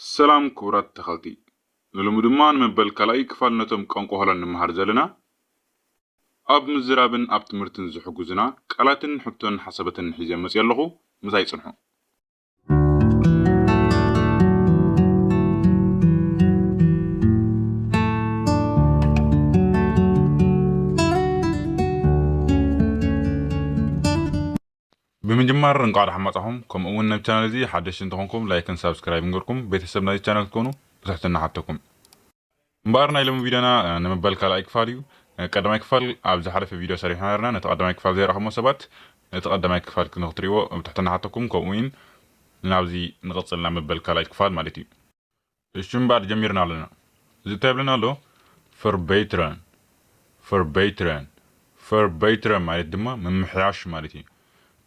ሰላም ክቡራት ተኸልቲ፣ ንሎሚ ድማ ንመበል ካልኣይ ክፋል ነቶም ቋንቋ ሆላንድ ንምሃር ዘለና ኣብ ምዝራብን ኣብ ትምህርትን ዝሕጉዝና ቃላትን ሕቶን ሓሳባትን ሒዘ መፅእ ኣለኹ። ምሳይ ጽንሑ። ብምጅማር እንቋዕ ደሓን መጻኹም። ከምኡ እውን ነብ ቻነል እዚ ሓደሽቲ እንተኾንኩም ላይክን ሳብስክራይብን ገርኩም ቤተሰብ ናይዚ ቻነል ክትኮኑ ብትሕትና ሓተኩም። እምበኣር ናይ ሎሚ ቪድዮና፣ እ፣ ንምባል ካልኣይ ክፋል እዩ። እ፣ ቀዳማይ ክፋል ኣብ ዝሓለፈ ቪድዮ ሰሪሕና ነርና። ነቲ ቀዳማይ ክፋል ዘይረኸብሞ ሰባት ነቲ ቀዳማይ ክፋል ንክትሪእዎ ብትሕትና ሓተኩም። ከምኡ እውን ናብዚ ንቐጽልና ምባል ካልኣይ ክፋል ማለት እዩ። እሺ እምበኣር ጀሚርና ኣለና። እዚ እንታይ ይብለና ኣሎ? ፈርበይትረን። ፈርበይትረን። ፈርበይትረን ማለት ድማ ምምሕያሽ ማለት እዩ።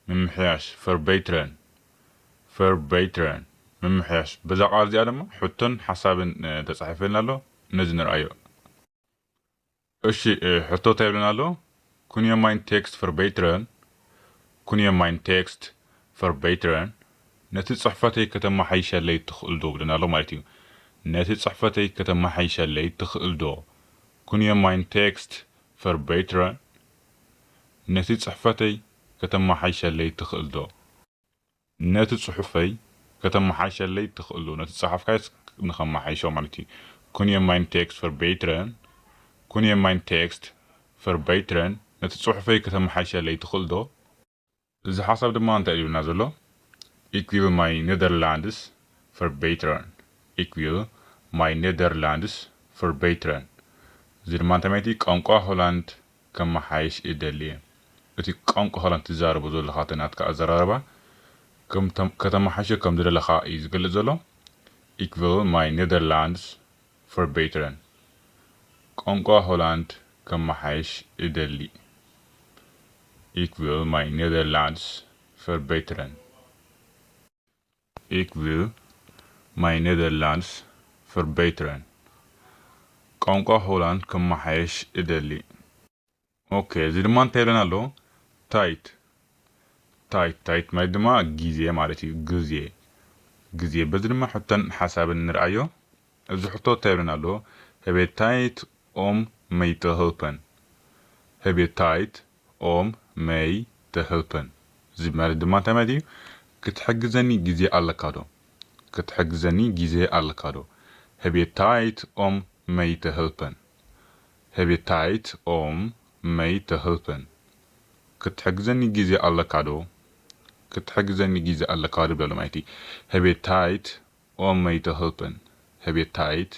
ምምሕያሽ፣ ፈርበይትረን። ፈርበይትረን። ምምሕያሽ። በዛ ቃል እዚኣ ድማ ሕቶን ሓሳብን፣ እ፣ ተጻሒፈልና ኣሎ። ነዚ ንርኣዮ። እሺ፣ እ፣ ሕቶ እንታይ ይብለና ኣሎ? ኩን የ ማይን ቴክስት ፈርበይትረን? ኩን የ ማይን ቴክስት ፈርበይትረን? ነቲ ጽሕፈተይ ከተመሓይሸለይ ትኽእል ዶ? ብለና ኣሎ ማለት እዩ። ነቲ ጽሕፈተይ ከተመሓይሸለይ ትኽእል ዶ? ኩን የ ማይን ቴክስት ፈርበይትረን? ነቲ ጽሕፈተይ ከተመሓይሸለይ ትኽእል ዶ? ነቲ ጽሑፈይ ከተመሓይሸለይ ትኽእል ዶ? ነቲ ጸሓፍካዮስ ንኸመሓይሾ ማለት እዩ። ኩን የ ማይን ቴክስት ፈርበይትረን? ኩን የ ማይን ቴክስት ፈርበይትረን? ነቲ ጽሑፈይ ከተመሓይሸለይ ትኽእል ዶ? እዚ ሓሳብ ድማ እንታይ እዩ ዝብለና ዘሎ? Ik wil mijn Nederlands verbeteren. Ik wil mijn Nederlands verbeteren. እዚ ድማ እንታይ ማለት እዩ? ቋንቋ ሆላንድ ከመሓይሽ እደሊ እየ። እቲ ቋንቋ ሆላንድ ትዛረቦ ዘለኻ፣ እቲ ናትካ ኣዘራርባ ከም ተም-፣ ከተመሓይሾ ከም ዝደለኻ እዩ ዝገልጽ ዘሎ። Ik wil mijn Nederlands verbeteren. ቋንቋ ሆላንድ ከመሓይሽ እደሊ። Ik wil mijn Nederlands verbeteren. Ik wil mijn Nederlands verbeteren. ቋንቋ ሆላንድ ከመሓይሽ እደሊ። ኦኬ፣ እዚ ድማ እንታይ ይብለና ኣሎ? ታይት። ታይት፣ ታይት ማለት ድማ ግዜ ማለት እዩ። ግዜ። ግዜ። በዚ ድማ ሕቶን ሓሳብን ንርኣዮ። እዚ ሕቶ እንታይ ይብለና ኣሎ? Heb je tijd om mee te helpen? Heb je tijd om mee te helpen? እዚ ማለት ድማ እንታይ ማለት እዩ? ክትሕግዘኒ ግዜ ኣለካ ዶ? ክትሕግዘኒ ግዜ ኣለካ ዶ? Heb je tijd om mee te helpen? Heb je tijd om mee te helpen? ክትሕግዘኒ ግዜ ኣለካ ዶ? ክትሕግዘኒ ግዜ ኣለካ ዶ ይብለሉ ማለት እዩ። Heb je tijd om mee te helpen? Heb je tijd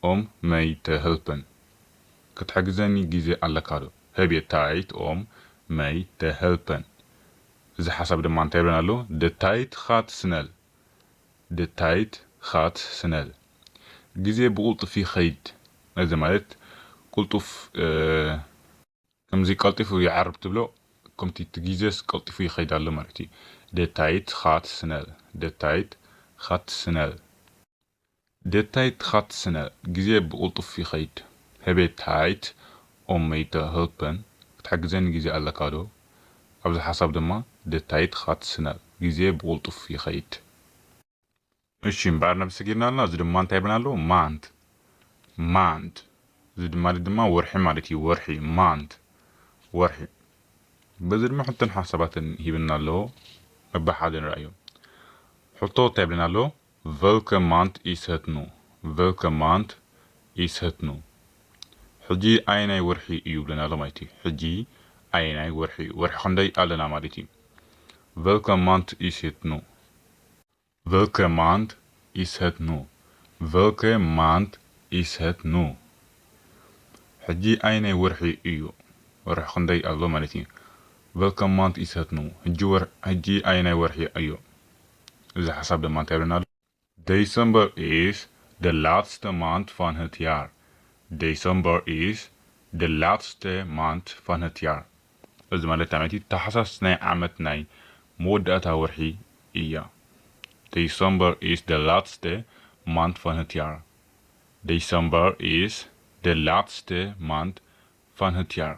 om mee te helpen? ክትሕግዘኒ ግዜ ኣለካ ዶ? Heb je tijd om mee te helpen? እዚ ሓሳብ ድማ እንታይ ይብለና ኣሎ? De tijd gaat snel. De tijd gaat snel. ግዜ ብቕልጡፍ ይኸይድ። እዚ ማለት ቅልጡፍ፣ እ፣ ከምዚ ቀልጢፉ ይዓርብ ትብሎ፣ ከምቲ እቲ ግዜስ ቀልጢፉ ይኸይድ ኣሎ ማለት እዩ። De tijd gaat snel. De tijd gaat snel. De tijd gaat snel. ግዜ ብቕልጡፍ ይኸይድ። Heb je tijd om mee te helpen? ክትሕግዘኒ ግዜ ኣለካ ዶ? ኣብዚ ሓሳብ ድማ de tijd gaat snel. ግዜ ብቕልጡፍ ይኸይድ። እሺ፣ እምበኣር ነብሲ ጌርና ኣለና። እዚ ድማ እንታይ ይብለና ኣሎ? ማንት። ማንት። እዚ ድማ፣ ድማ ወርሒ ማለት እዩ። ወርሒ፣ ማንት። ወርሒ። በዚ ድማ ሕቶን ሓሳባትን ሂብና ኣሎ። መባሓደ ንርኣዮ። ሕቶ እንታይ ይብለና ኣሎ? Welke maand is het nu? Welke maand is het nu? ሕጂ ኣየናይ ወርሒ እዩ ብለና ኣሎ ማለት እዩ። ሕጂ ኣየናይ ወርሒ እዩ? ወርሒ ክንደይ ኣለና ማለት እዩ። Welke maand is het nu? Welke maand is het nu? Welke maand is het nu? ሕጂ ኣይናይ ወርሒ እዩ? ወርሒ ክንደይ ኣሎ ማለት እዩ። Welke maand is het nu? ሕጂ ወር-፣ ሕጂ ኣይናይ ወርሒ እዩ? እዚ ሓሳብ ድማ እንታይ ይብለና ኣሎ? December is de laatste maand van het jaar. December is de laatste maand van het jaar. እዚ ማለት እንታይ ማለት እዩ? ታሕሳስ ናይ ዓመት ናይ መወዳእታ ወርሒ እያ። December is de laatste maand van het jaar. December is de laatste maand van het jaar.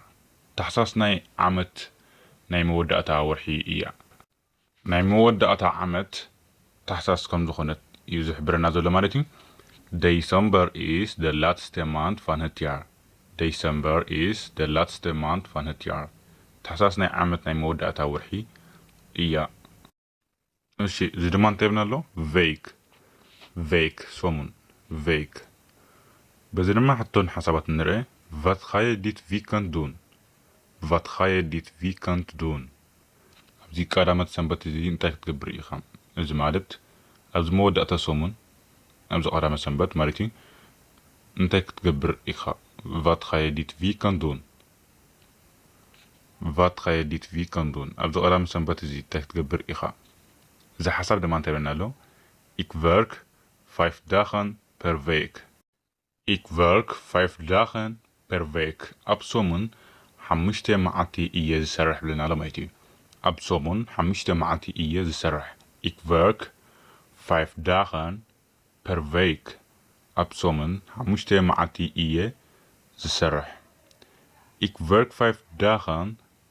ታሕሳስ ናይ ዓመት ናይ መወዳእታ ወርሒ እያ። ናይ መወዳእታ ዓመት ታሕሳስ ከም ዝኾነት እዩ ዝሕብረና ዘሎ ማለት እዩ። December is de laatste maand van het jaar. December is de laatste maand van het jaar. ታሕሳስ ናይ ዓመት ናይ መወዳእታ ወርሒ እያ። እሺ፣ እዚ ድማ እንታይ ይብልና ኣሎ? Week። Week፣ ሰሙን። Week። በዚ ድማ ሕቶን ሓሳባት ንርአ። Wat ga je dit weekend doen? Wat ga je dit weekend doen? ኣብዚ ቀዳመት ሰንበት እዚ እንታይ ክትገብር ኢኻ? እዚ ማለት ኣብዚ መወዳእታ ሰሙን፣ ኣብዚ ቀዳመት ሰንበት ማለት እዩ፣ እንታይ ክትገብር ኢኻ? Wat ga je dit weekend doen? Wat ga je dit weekend doen? ኣብዚ ቀዳመት ሰንበት እዚ እንታይ ክትገብር ኢኻ? እዚ ሓሳብ ድማ እንታይ ይብለና ኣሎ? Ik werk vijf dagen per week. Ik werk vijf dagen per week. ኣብ ሰሙን ሓሙሽተ መዓልቲ እየ ዝሰርሕ ብለና ኣሎ ማለት እዩ። ኣብ ሰሙን ሓሙሽተ መዓልቲ እየ ዝሰርሕ። Ik werk vijf dagen per week. ኣብ ሰሙን ሓሙሽተ መዓልቲ እየ ዝሰርሕ። Ik werk vijf dagen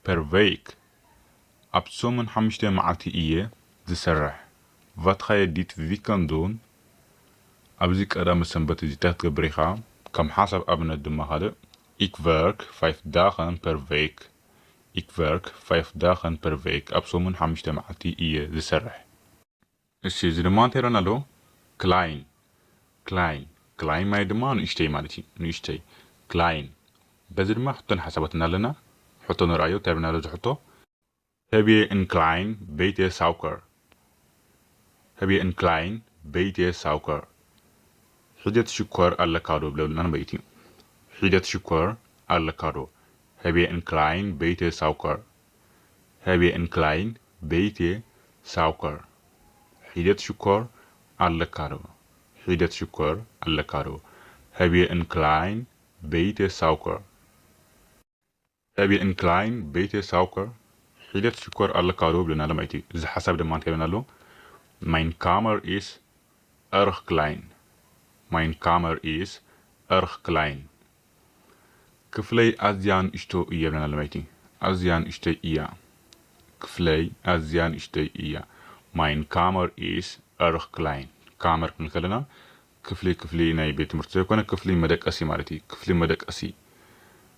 per week. ኣብ ሰሙን ሓሙሽተ መዓልቲ እየ ዝሰርሕ። Wat ga je dit weekend doen? ኣብዚ ቀዳመ ሰንበት እዚ እንታይ ክትገብር ኢኻ? ከም ሓሳብ ኣብነት ድማ ካልእ፣ Ik werk vijf dagen per week. Ik werk vijf dagen per week. ኣብ ሰሙን ሓሙሽተ መዓልቲ እየ ዝሰርሕ። እሺ፣ እዚ ድማ እንታይ ይብለና ኣሎ? Klein። Klein። Klein ማለት ድማ ንእሽተይ ማለት እዩ። ንእሽተይ። Klein። በዚ ድማ ሕቶን ሓሳባትን ኣለና። ሕቶ ንርኣዮ፣ እንታይ ይብለና ኣሎ እዚ ሕቶ? Heb je een klein beetje suiker? Heb je een klein beetje suiker? ሒደት ሽኮር ኣለካ ዶ ብለና ማለት እዩ። ሒደት ሽኮር ኣለካ ዶ? Heb je een klein beetje suiker? Heb je een klein beetje suiker? ሒደት ሽኮር ኣለካ ዶ? ሒደት ሽኮር ኣለካ ዶ? Heb je een klein beetje suiker? Heb je een klein beetje suiker? ሒደት ሽኮር ኣለካ ዶ ብለና ኣሎ ማለት እዩ። እዚ ሓሳብ ድማ እንታይ ይብለና ኣሎ? Mijn kamer is erg klein. Mijn kamer is erg klein. ክፍለይ ኣዝያ ንእሽቶ እያ ብለና ኣሎ ማለት እዩ። ኣዝያ ንእሽተይ እያ። ክፍለይ ኣዝያ ንእሽተይ እያ። Mijn kamer is erg klein. Kamer ክንብል ከለና ክፍሊ፣ ክፍሊ ናይ ቤት ትምህርቲ ዘይኮነ ክፍሊ መደቀሲ ማለት እዩ። ክፍሊ መደቀሲ።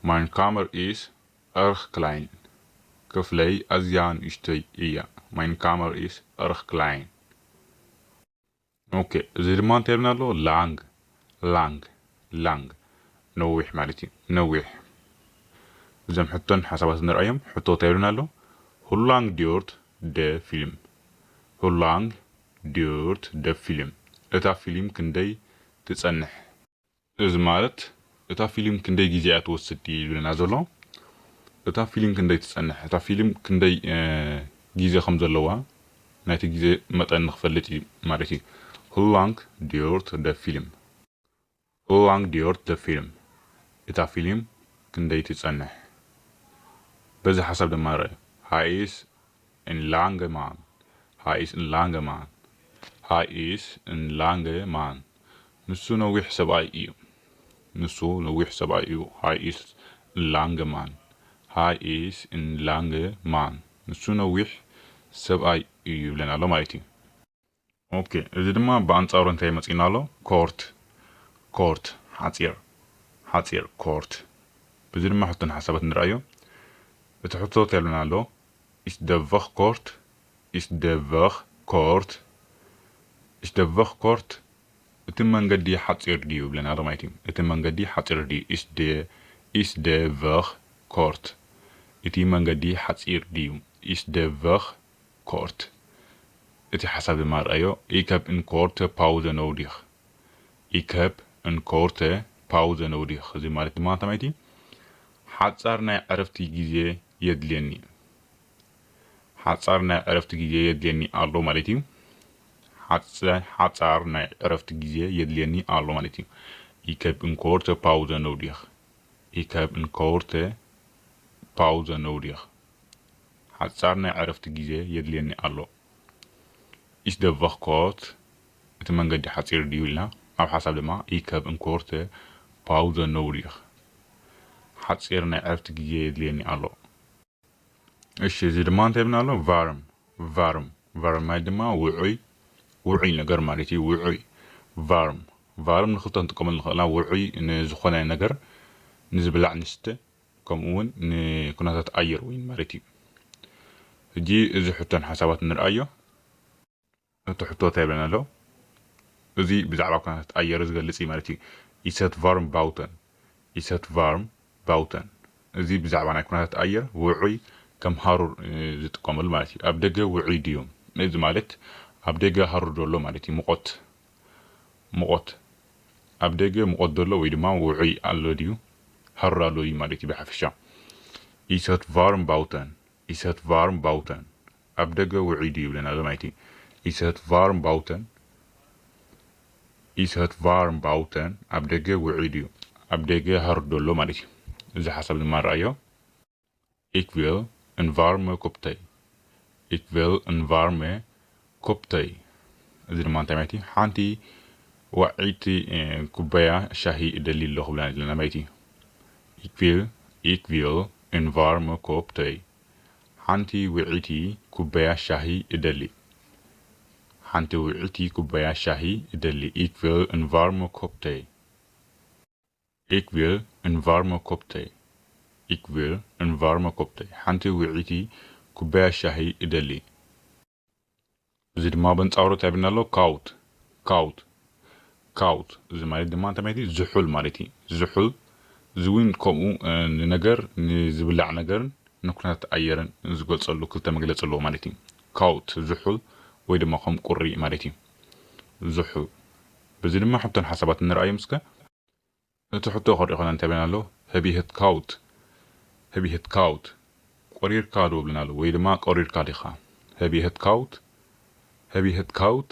Mijn kamer is erg klein. ክፍለይ ኣዝያ ንእሽተይ እያ። Mijn kamer is erg klein. ኦኬ፣ እዚ ድማ እንታይ ይብለና ኣሎ? Lang። Lang። Lang። ነዊሕ ማለት እዩ። ነዊሕ። እዞም ሕቶን ሓሳባት ንርኣዮም። ሕቶ እንታይ ይብለና ኣሎ? Hoe lang duurt de film? Hoe lang duurt de film? እታ ፊልም ክንደይ ትጸንሕ? እዚ ማለት እታ ፊልም ክንደይ ግዜ እያ ትወስድ ድዩ ዝብለና ዘሎ? እታ ፊልም ክንደይ ትጸንሕ? እታ ፊልም ክንደይ፣ እ፣ ግዜ ከም ዘለዋ ናይቲ ግዜ መጠን ንኽፈልጥ እዩ ማለት እዩ። Hoe lang duurt de film? Hoe lang duurt de film? እታ ፊልም ክንደይ ትጸንሕ? በዚ ሓሳብ ድማ ንርአ። Hij is een lange man. Hij is een lange man. Hij is een lange man. ንሱ ነዊሕ ሰብኣይ እዩ። ንሱ ነዊሕ ሰብኣይ እዩ። Hij is een lange man. Hij is een lange man. ንሱ ነዊሕ ሰብኣይ እዩ ይብለና ኣሎ ማለት እዩ። ኦኬ፣ እዚ ድማ ብኣንጻሩ እንታይ መጺእና ኣሎ? Kort። Kort፣ ሓጺር። ሓጺር፣ kort። በዚ ድማ ሕቶን ሓሳባት ንርኣዮ። እቲ ሕቶ እንታይ ይብለና ኣሎ? Is de weg kort? Is de weg kort? Is de weg kort? እቲ መንገዲ ሓጺር ድዩ ይብለና ኣሎ ማለት እዩ። እቲ መንገዲ ሓጺር ድዩ? Is de, is de weg kort? እቲ መንገዲ ሓጺር ድዩ? Is de weg kort? እቲ ሓሳብ ድማ ንርኣዮ። Ik heb een korte pauze nodig. Ik heb een korte pauze nodig. እዚ ማለት ድማ እንታይ ማለት እዩ? ሓጻር ናይ ዕረፍቲ ግዜ የድልየኒ። ሓጻር ናይ ዕረፍቲ ግዜ የድልየኒ ኣሎ ማለት እዩ። ሓጸ-፣ ሓጻር ናይ ዕረፍቲ ግዜ የድልየኒ ኣሎ ማለት እዩ። Ik heb een korte pauze nodig. Ik heb een korte pauze nodig. ሓጻር ናይ ዕረፍቲ ግዜ የድልየኒ ኣሎ። Is de weg kort? እቲ መንገዲ ሓጺር ድዩ ኢልና፣ ኣብ ሓሳብ ድማ ik heb een korte pauze nodig። ሓጺር ናይ ዕረፍቲ ግዜ የድልየኒ ኣሎ። እሺ፣ እዚ ድማ እንታይ ይብልና ኣሎ? Warm። Warm። Warm ማለት ድማ ውዑይ፣ ውዑይ ነገር ማለት እዩ። ውዑይ፣ ቫርም። ቫርም ንክልተ ክንጥቀመሉ ንኽእልና፣ ውዑይ ንዝኾነ ነገር፣ ንዝብላዕ ንስተ፣ ከምኡ እውን ንኩነታት ኣየር እውን ማለት እዩ። ሕጂ እዚ ሕቶን ሓሳባት ንርኣዮ። እቲ ሕቶ እንታይ ይብለና ኣሎ? እዚ ብዛዕባ ኩነታት ኣየር ዝገልጽ እዩ ማለት እዩ። Ist et warm buiten? Ist et warm buiten? እዚ ብዛዕባ ናይ ኩነታት ኣየር፣ ውዑይ፣ ከም ሃሩር ዝጥቀመሉ ማለት እዩ። ኣብ ደገ ውዑይ ድዩ? እዚ ማለት ኣብ ደገ ሃሩር ዶ ኣሎ ማለት እዩ። ሙቐት፣ ሙቐት፣ ኣብ ደገ ሙቐት ዶ ኣሎ ወይ ድማ ውዑይ ኣሎ ድዩ፣ ሃሩር ኣሎ ድዩ ማለት እዩ ብሓፈሻ። Ist et warm buiten? Ist et warm buiten? ኣብ ደገ ውዑይ ድዩ ይብለና ኣሎ ማለት እዩ። Ist et warm buiten? Ist et warm buiten? ኣብ ደገ ውዑይ ድዩ? ኣብ ደገ ሃሩር ዶ ኣሎ ማለት እዩ። እዚ ሓሳብ ድማ ንርኣዮ። Ich will een warme kop thee. Ich will een warme kop thee. እዚ ድማ እንታይ ማለት እዩ? ሓንቲ ዋዒቲ ኩባያ ሻሂ እደሊ ኣለኹ ብለና ኣለና ማለት እዩ። Ich will, ich will een warme kop thee. ሓንቲ ውዕይቲ ኩባያ ሻሂ እደሊ። ሓንቲ ውዕይቲ ኩባያ ሻሂ እደሊ። Ich will een warme kop thee. Ik wil een warme kop thee. Ik wil een warme kop thee. ሓንቲ ውዕይቲ ኩባያ ሻሂ እደሊ። እዚ ድማ በንጻሩ እንታይ ይብልና ኣሎ? ካውት፣ ካውት፣ ካውት። እዚ ማለት ድማ እንታይ ማለት እዩ? ዝሑል ማለት እዩ። ዝሑል፣ እዚ እውን ከምኡ፣ እ፣ ንነገር፣ ንዝብላዕ ነገርን ንኩነታት ኣየርን ዝገልጸሉ ክልተ መግለጺ ኣለዎ ማለት እዩ። ካውት፣ ዝሑል፣ ወይ ድማ ከም ቁሪ ማለት እዩ። ዝሑል። በዚ ድማ ሕቶን ሓሳባት ንርኣዮም እስከ። እቲ ሕቶ ክርኢ ከለና እንታይ ይብለና ኣሎ? Heb je het koud? Heb je het koud? ቆሪርካ ዶ ይብለና ኣሎ፣ ወይ ድማ ቆሪርካ ዲኻ? Heb je het koud? Heb je het koud?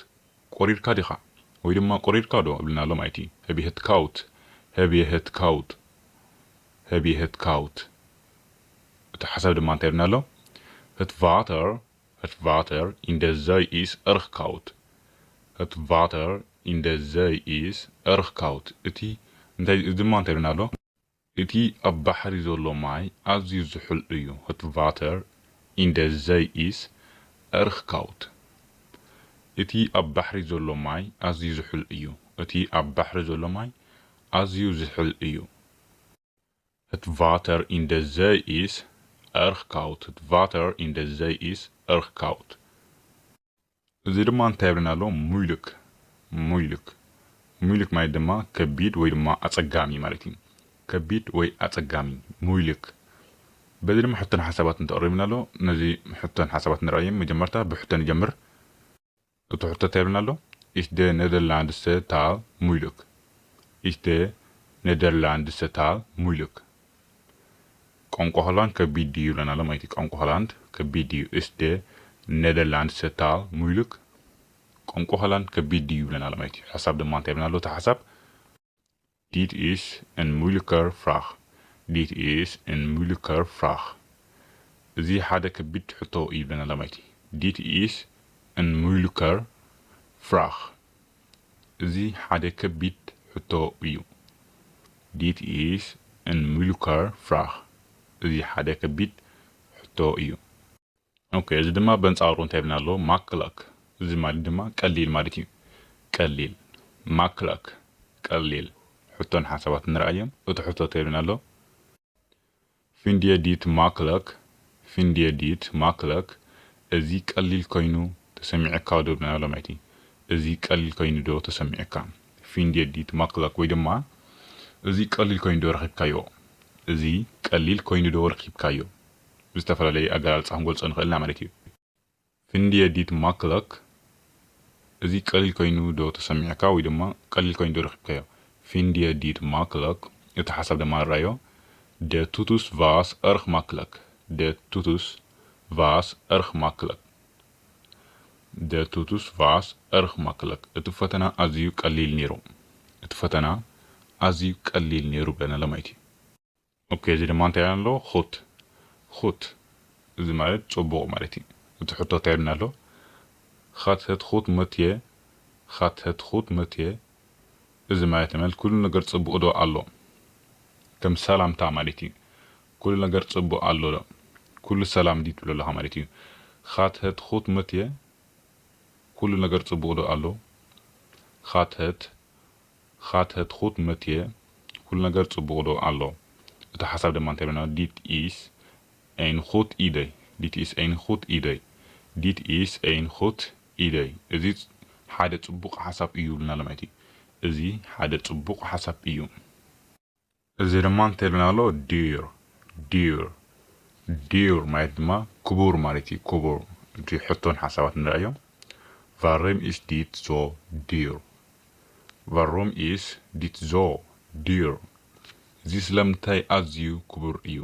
ቆሪርካ ዲኻ? ወይ ድማ ቆሪርካ ዶ ይብለና ኣሎ ማለት እዩ። Heb je het koud? Heb je het koud? Heb je het koud? እቲ ሓሳብ ድማ እንታይ ይብለና ኣሎ? Het water Het water in de zee is erg koud. Het water in de zee is erg koud. እቲ እንታይ፣ እዚ ድማ እንታይ ይብለና ኣሎ? እቲ ኣብ ባሕሪ ዘሎ ማይ ኣዝዩ ዝሑል እዩ። Het water in de zee is erg koud. እቲ ኣብ ባሕሪ ዘሎ ማይ ኣዝዩ ዝሑል እዩ። እቲ ኣብ ባሕሪ ዘሎ ማይ ኣዝዩ ዝሑል እዩ። Het water in de zee is erg koud. Het water in de zee is erg koud. እዚ ድማ እንታይ ይብለና ኣሎ? ሙይልክ፣ ሙይልክ፣ ሙይልክ ማለት ድማ ከቢድ ወይ ድማ ኣጸጋሚ ማለት እዩ። ከቢድ ወይ ኣጸጋሚ፣ ሙይልክ። በዚ ድማ ሕቶን ሓሳባትን ተቕሪብና ኣሎ። ነዚ ሕቶን ሓሳባትን ንርኣዮም። መጀመርታ ብሕቶ ንጀምር። እቲ ሕቶ እንታይ ይብለና ኣሎ? Is de Nederlandse taal moeilijk? Is de Nederlandse taal moeilijk? ቋንቋ ሆላንድ ከቢድ ድዩ ይብለና ኣሎ ማለት እዩ። ቋንቋ ሆላንድ ከቢድ ድዩ? Is de Nederlandse taal moeilijk? ቋንቋ ሆላንድ ከቢድ ድዩ ይብለና ኣሎ ማለት እዩ። ሓሳብ ድማ እንታይ ይብለና ኣሎ? እቲ ሓሳብ Dit is een moeilijker vraag. Dit is een moeilijker vraag. እዚ ሓደ ከቢድ ሕቶ እዩ ይብለና ኣሎ ማለት እዩ። Dit is een moeilijker vraag. እዚ ሓደ ከቢድ ሕቶ እዩ። Dit is een moeilijker vraag. እዚ ሓደ ከቢድ ሕቶ እዩ። ኦኬ፣ እዚ ድማ በንጻሩ እንታይ ይብልና ኣሎ? ማክለክ። እዚ ማለት ድማ ቀሊል ማለት እዩ። ቀሊል። ማክለክ፣ ቀሊል። ሕቶን ሓሳባት ንርኣዮም። እቲ ሕቶ እንታይ ይብልና ኣሎ? Vind je dit makkelijk? Vind je dit makkelijk? እዚ ቀሊል ኮይኑ ተሰሚዑካ ዶ ይብለና ኣሎ ማለት እዩ። እዚ ቀሊል ኮይኑ ዶ ተሰሚዑካ? Vind je dit makkelijk? ወይ ድማ እዚ ቀሊል ኮይኑ ዶ ረኺብካዮ? እዚ ቀሊል ኮይኑ ዶ ረኺብካዮ? ብዝተፈላለየ ኣገላልጻ ክንገልጾ ንኽእል ኢና ማለት እዩ። Vind je dit makkelijk? እዚ ቀሊል ኮይኑ ዶ ተሰሚዕካ ወይ ድማ ቀሊል ኮይኑ ዶ ረኺብካዮ? Vind je dit makkelijk? እቲ ሓሳብ ድማ ንርኣዮ። De toets was erg makkelijk. De toets was erg makkelijk. De toets was erg makkelijk. እቲ ፈተና ኣዝዩ ቀሊል ነይሩ። እቲ ፈተና ኣዝዩ ቀሊል ነይሩ ብለና ኣሎ ማለት እዩ። ኦኬ፣ እዚ ድማ እንታይ ኣሎ? Goed. Goed. እዚ ማለት ጽቡቕ ማለት እዩ። እቲ ሕቶ እንታይ ይብልና ኣሎ? Gaat het goed met je? Gaat het goed met je? እዚ ማለት ማለት ኩሉ ነገር ጽቡቕ ዶ ኣሎ? ከም ሰላምታ ማለት እዩ። ኩሉ ነገር ጽቡቕ ኣሎ ዶ? ኩሉ ሰላም ድዩ ትብሎ ኣለኻ ማለት እዩ። Gaat het goed met je? ኩሉ ነገር ጽቡቕ ዶ ኣሎ? Gaat het, gaat het goed met je? ኩሉ ነገር ጽቡቕ ዶ ኣሎ? እቲ ሓሳብ ድማ እንታይ ብለና? Dit is een goed idee. Dit is een goed idee. Dit is een goed idee. እዚ ሓደ ጽቡቕ ሓሳብ እዩ ብልና ማለት እዩ። እዚ ሓደ ጽቡቕ ሓሳብ እዩ። እዚ ድማ እንታይ ኢልና ኣሎ? Duur. Duur. Duur ማለት ድማ ክቡር ማለት እዩ። ክቡር። እቲ ሕቶን ሓሳባት ንርኣዮም። Waarom is dit zo duur? Waarom is dit zo duur? እዚ ስለምንታይ ኣዝዩ ክቡር እዩ?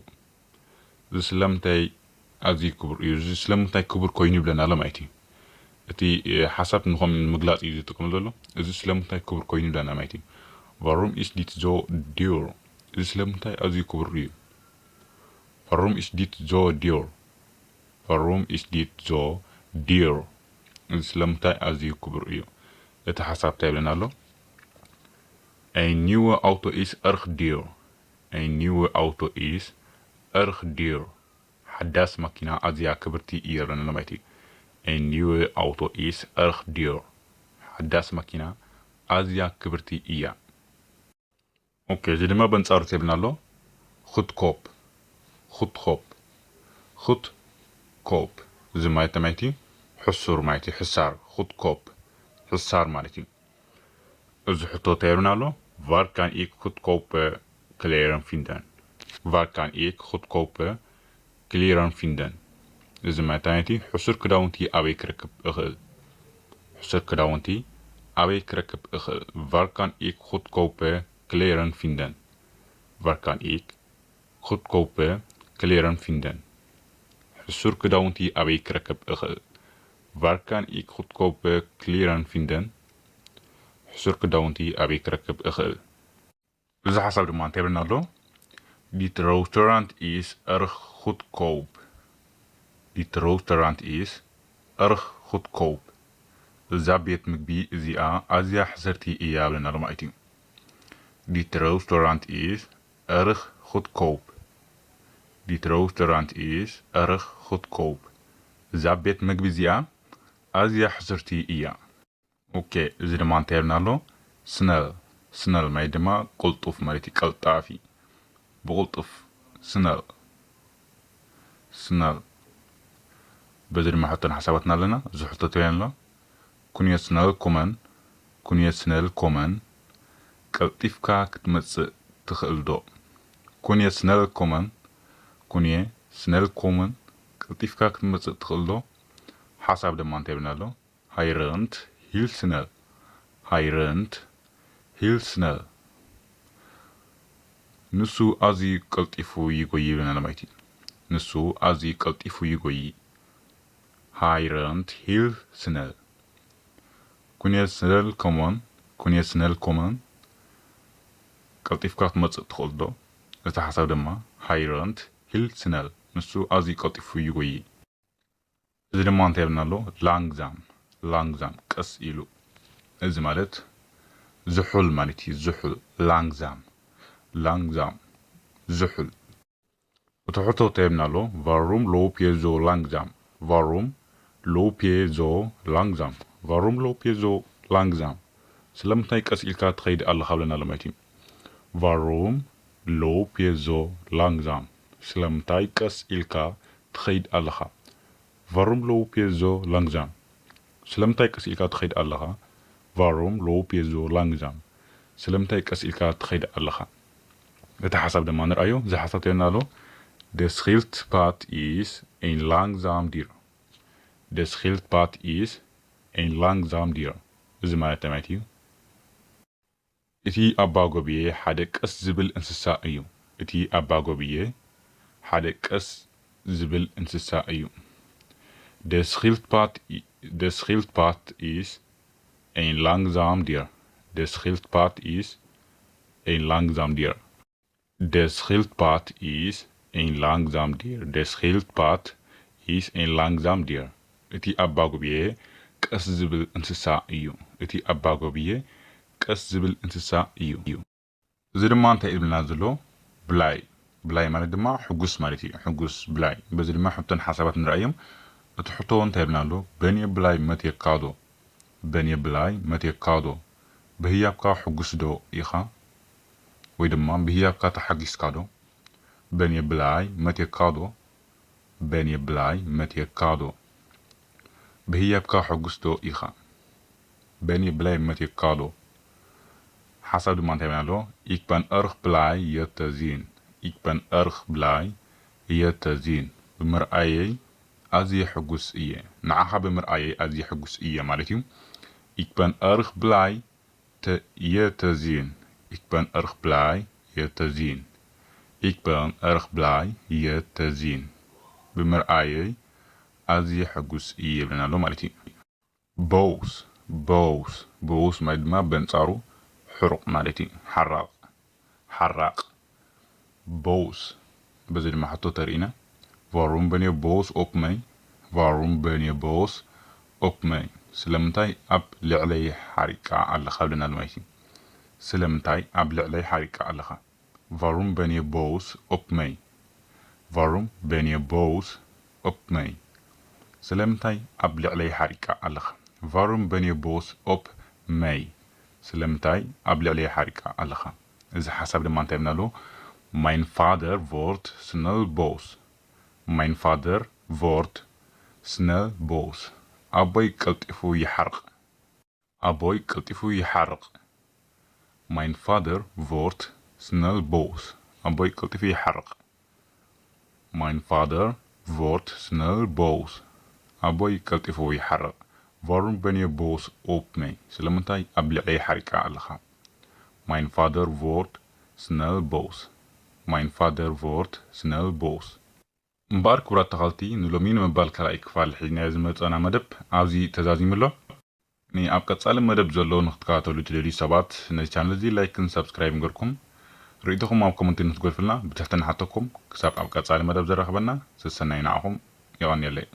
እዚ ስለምንታይ ኣዝዩ ክቡር እዩ? እዚ ስለምንታይ ክቡር ኮይኑ ይብለና ኣሎ ማለት እዩ። እቲ ሓሳብ ንኸም ንምግላፅ እዩ ዝጥቀም ዘሎ። እዚ ስለምንታይ ክቡር ኮይኑ ይብለና ማለት እዩ። Waarom is dit zo duur? እዚ ስለምንታይ ኣዝዩ ክቡር እዩ? Waarom is dit zo duur? Waarom is dit zo duur? እዚ ስለምንታይ ኣዝዩ ክቡር እዩ? እቲ ሓሳብ እንታይ ይብለና ኣሎ? Een nieuwe auto is erg duur. Een nieuwe auto is erg duur. ሓዳስ መኪና ኣዝያ ክብርቲ እያ ይብለና ማለት እዩ። Een nieuwe auto is erg duur. ሓዳስ መኪና ኣዝያ ክብርቲ እያ። ኦኬ፣ እዚ ድማ በንጻሩ ተብልና ኣሎ። Goedkoop. Goedkoop. Goedkoop። እዚ ማለት ተማይቲ ሕሱር ማለት እዩ። ሕሳር። Goedkoop። ሕሳር ማለት እዩ። እዚ ሕቶ እንታይ ይብልና ኣሎ? Waar kan ik goedkope kleren vinden? Waar kan ik goedkope kleren vinden? እዚ ማለት እንታይ እዩ? ሕሱር ክዳውንቲ ኣበይ ክረክብ እኽእል? ሕሱር ክዳውንቲ ኣበይ ክረክብ እኽእል? Waar kan ik goedkope kleren vinden? Waar kan ik goedkope kleren vinden? ሕሱር ክዳውንቲ ኣበይ ክረክብ እኽእል? Waar kan ik goedkope kleren vinden? ሕሱር ክዳውንቲ ኣበይ ክረክብ እኽእል? እዚ ሓሳብ ድማ እንታይ ይብለና ኣሎ? Dit restaurant is erg goedkoop. Dit restaurant is erg goedkoop. እዛ ቤት ምግቢ እዚኣ ኣዝያ ሕስርቲ እያ ይብለና ኣሎ ማለት እዩ። Dit restaurant is erg goedkoop. Dit restaurant is erg goedkoop. እዛ ቤት ምግቢ እዚኣ ኣዝያ ሕስርቲ እያ። ኦኬ፣ እዚ ድማ እንታይ ይብለና ኣሎ? Snel። Snel ማለት ድማ ቅልጡፍ ማለት እዩ፣ ቀልጣፊ፣ ብቕልጡፍ። Snel። Snel። በዚ ድማ ሕቶን ሓሳባትና ኣለና። እዚ ሕቶ እንታይ ኣሎ? Kun je snel komen? Kun je snel komen? ቀልጢፍካ ክትመጽእ ትኽእል ዶ? Kun je snel komen? Kun je snel komen? ቀልጢፍካ ክትመጽእ ትኽእል ዶ? ሓሳብ ድማ እንታይ ይብለና ኣሎ? Hij rent heel snel. Hij rent heel snel. ንሱ ኣዝዩ ቀልጢፉ ይጎዪ ይብለና ማለት እዩ። ንሱ ኣዝዩ ቀልጢፉ ይጎዪ። Hij rent heel snel. Kun je snel komen? Kun je snel komen? ቀልጢፍካ ክትመጽእ ትኽእል ዶ? እቲ ሓሳብ ድማ Hij rent heel snel። ንሱ ኣዝዩ ቀልጢፉ ይጎዪ። እዚ ድማ እንታይ ይብለና ኣሎ? Langzaam። Langzaam፣ ቀስ ኢሉ። እዚ ማለት ዝሑል ማለት እዩ። ዝሑል። Langzaam። Langzaam። ዝሑል። እቲ ሕቶ እንታይ ይብለና ኣሎ? Waarom loop je zo langzaam? Waarom loop je zo langzaam? Waarom loop je zo langzaam? ስለምንታይ ቀስ ኢልካ ትኸይድ ኣለኻ ብለና ኣሎ ማለት እዩ። Waarom loop je zo langzaam? ስለምንታይ ቀስ ኢልካ ትኸይድ ኣለኻ? Waarom loop je zo langzaam? ስለምንታይ ቀስ ኢልካ ትኸይድ ኣለኻ? Waarom loop je zo langzaam? ስለምንታይ ቀስ ኢልካ ትኸይድ ኣለኻ? እቲ ሓሳብ ድማ ንርኣዮ። እዚ ሓሳብ እንታይ ኣሎ? De schildpad is een langzaam dier. De schildpad is een langzaam dier. እዚ ማለት እንታይ ማለት እዩ? እቲ ኣባ ጎብዬ ሓደ ቀስ ዝብል እንስሳ እዩ። እቲ ኣባ ጎብዬ ሓደ ቀስ ዝብል እንስሳ እዩ። De schildpad, de schildpad is een langzaam dier. De schildpad is een langzaam dier. De schildpad is een langzaam dier. De schildpad is een langzaam dier. እቲ ኣባ ጎብዬ ቀስ ዝብል እንስሳ እዩ። እቲ ኣባ ጎብዬ ቀስ ዝብል እንስሳ እዩ። እዚ ድማ እንታይ ይብልና ዘሎ? Blij። Blij ማለት ድማ ሕጉስ ማለት እዩ። ሕጉስ፣ blij። በዚ ድማ ሕቶን ሓሳባት ንርኣዮም። እቲ ሕቶ እንታይ ይብልና ኣሎ? Ben je blij met je cadeau? Ben je blij met je cadeau? ብህያብካ ሕጉስ ዶ ኢኻ? ወይ ድማ ብህያብካ ተሓጊስካ ዶ? Ben je blij met je cadeau? Ben je blij met je cadeau? ብህያብካ ሕጉስ ዶ ኢኻ? Ben je blij met je cadeau? ሓሳብ ድማ እንታይ ይብል ኣሎ? Ik ben erg blij je te zien. Ik ben erg blij je te zien. ብምርኣየይ ኣዝየ ሕጉስ እየ። ንዓኻ ብምርኣየይ ኣዝየ ሕጉስ እየ ማለት እዩ። Ik ben erg blij te, je te zien. Ik ben erg blij je te zien. Ik ben erg blij je te zien. ብምርኣየይ ኣዝየ ሕጉስ እየ ይብለና ኣሎ ማለት እዩ። Boos፣ boos፣ boos ማለት ድማ በንጻሩ ሕሩቕ ማለት እዩ። ሓራቕ፣ ሓራቕ። Boos፣ በዚ ድማ ሕቶ ተርእና። Waarom ben je boos op mij? Waarom ben je boos op mij? ስለምንታይ ኣብ ልዕለይ ሓሪቃ ኣለኻ ብለና ኣሎ ማለት እዩ። ስለምንታይ ኣብ ልዕለይ ሓሪቃ ኣለኻ? Waarom ben je boos op mij? Waarom ben je boos op mij? ስለምንታይ ኣብ ልዕለይ ሓሪቃ ኣለኻ? Waarom ben je boos op mij? ስለምንታይ ኣብ ልዕለይ ሓሪቃ ኣለኻ? እዚ ሓሳብ ድማ እንታይ ይብልና ኣሎ? Mijn vader wordt snel boos. Mijn vader wordt snel boos. ኣቦይ ቀልጢፉ ይሓርቕ። ኣቦይ ቀልጢፉ ይሓርቕ። Mijn vader wordt snel boos. ኣቦይ ቀልጢፉ ይሓርቕ። Mijn vader wordt snel boos. ኣቦይ ቀልጢፉ ይሓርቕ። Waarom ben je boos op mij? ስለምንታይ ኣብ ልዕለይ ሓሪቃ ኣለኻ? Mijn vader wordt snel boos. Mijn vader wordt snel boos. እምበኣር ክቡራት ተኸታተልቲ፣ ንሎሚ ንምባል ካልኣይ ክፋል ሒዝናዮ ዝመጸና መደብ ኣብዚ ተዛዚሙ ኣሎ። ንኣብ ቀጻሊ መደብ ዘሎ ንክትከታተሉ ትደልዩ ሰባት፣ ነዚ ቻነል እዚ ላይክን ሳብስክራይብን ገርኩም ርእይቶኹም ኣብ ኮመንት ንክትገድፉልና ብትሕትና ንሓተኩም። ክሳብ ኣብ ቀጻሊ መደብ ዘራኽበና፣ ሰሰናዩ ንዓኹም። የቐንየለይ።